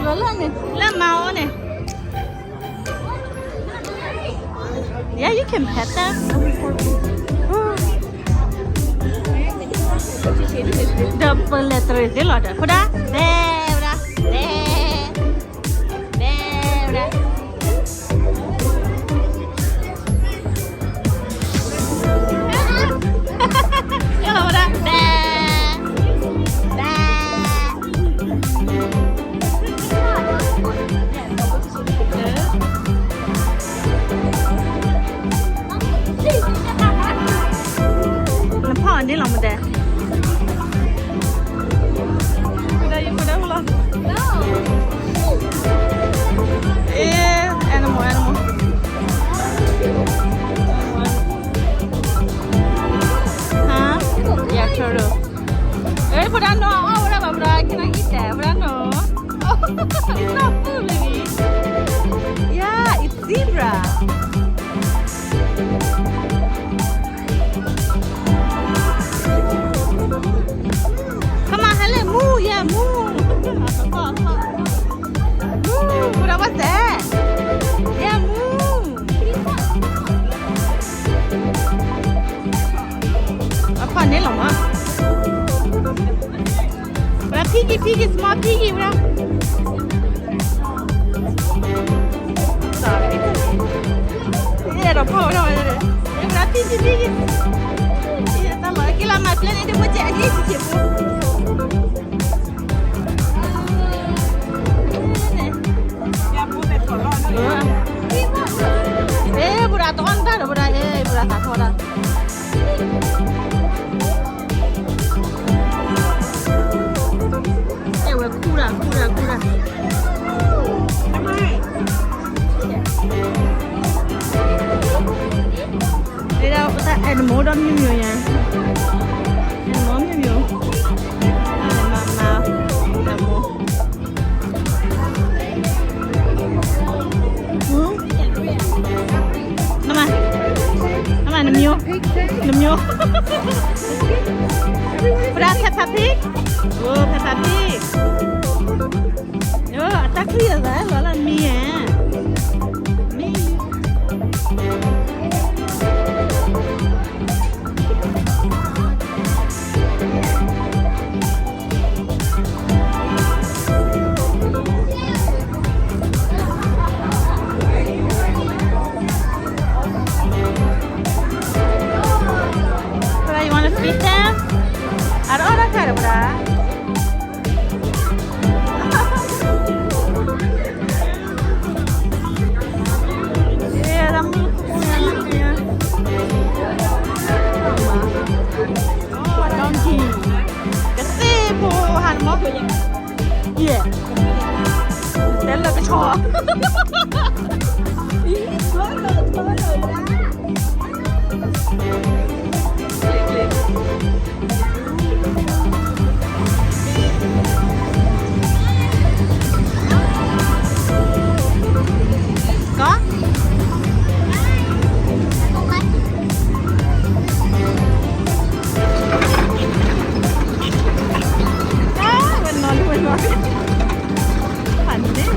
လၢန့ၣ် လၢမၤအီၤန့ၣ် Yeah, you can pet them. The ပလဲၤတရံးသ့လီၤဒီး ဖိဒါ ဘဲ ဖိဒါ ဘဲ ဘဲ ဖိဒါ ယလီၤဖိဒါ ဘဲ ဘဲ နဖီၣ်အီၤန့ၣ်လီၤမတဲ. အ့ animal, animal. ဟါ yeah, turtle. အ့ ဖိဒါနီၤ အီၣ်ဝဲဒၣ်ဘၣ် ဖိဒါ can I eat that? ဖိဒါနီၤ It's not food, baby. Yeah, it's zebra. Come on, Helen, move, yeah, move. Move, what was that? Yeah, move. အဖီၣ်န့ၣ်လီၤမး Piggy, piggy, small piggy, ဝဲဒၣ် sorry. ယအဲၣ်ဒိးဖီၣ်ဝဲဒၣ်ဝဲဒၣ် ဝဲဒၣ် piggy, piggy. တၢ်လီၤက့ၤလၢမၤပျဲန့ၣ် ဒ်ဖိကဲအဟ့ၣ်ဆံးဆံးဖိ အဲ ဘူးဒၣ်တအီၣ်နတၢ်ဒီးဘူးဒၣ် အဲ ဘူးဒၣ်သးထီဒၣ် အဲ ဝဲခူၣ်ဒၣ် ခူၣ်ဒၣ် ခူၣ်ဒၣ် ဒ်တၢ် animal ဒီး မျိုးမျိုး ညါ animal မျိုးမျိုး မၤမၤ animal နမၤ နမၤ နမျိုး နမျိုး ပဒၣ် Peppa Pig အိ Peppa Pig အတၢ်ချံအသးလီၤလၢမံဧါ မံ But you want to feed them? အတအီၣ်တၢ်ခါဒီး ပဒၣ် ကသ့ၣ်ဖိဟးနမီၢ် ယဲၢ် တဲလၢကဆီ ကီး ဝဲနီၤလံ ဝဲနီၤလံ ဖးန့ၣ်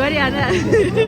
ဝဲဒၣ်န့ၣ်,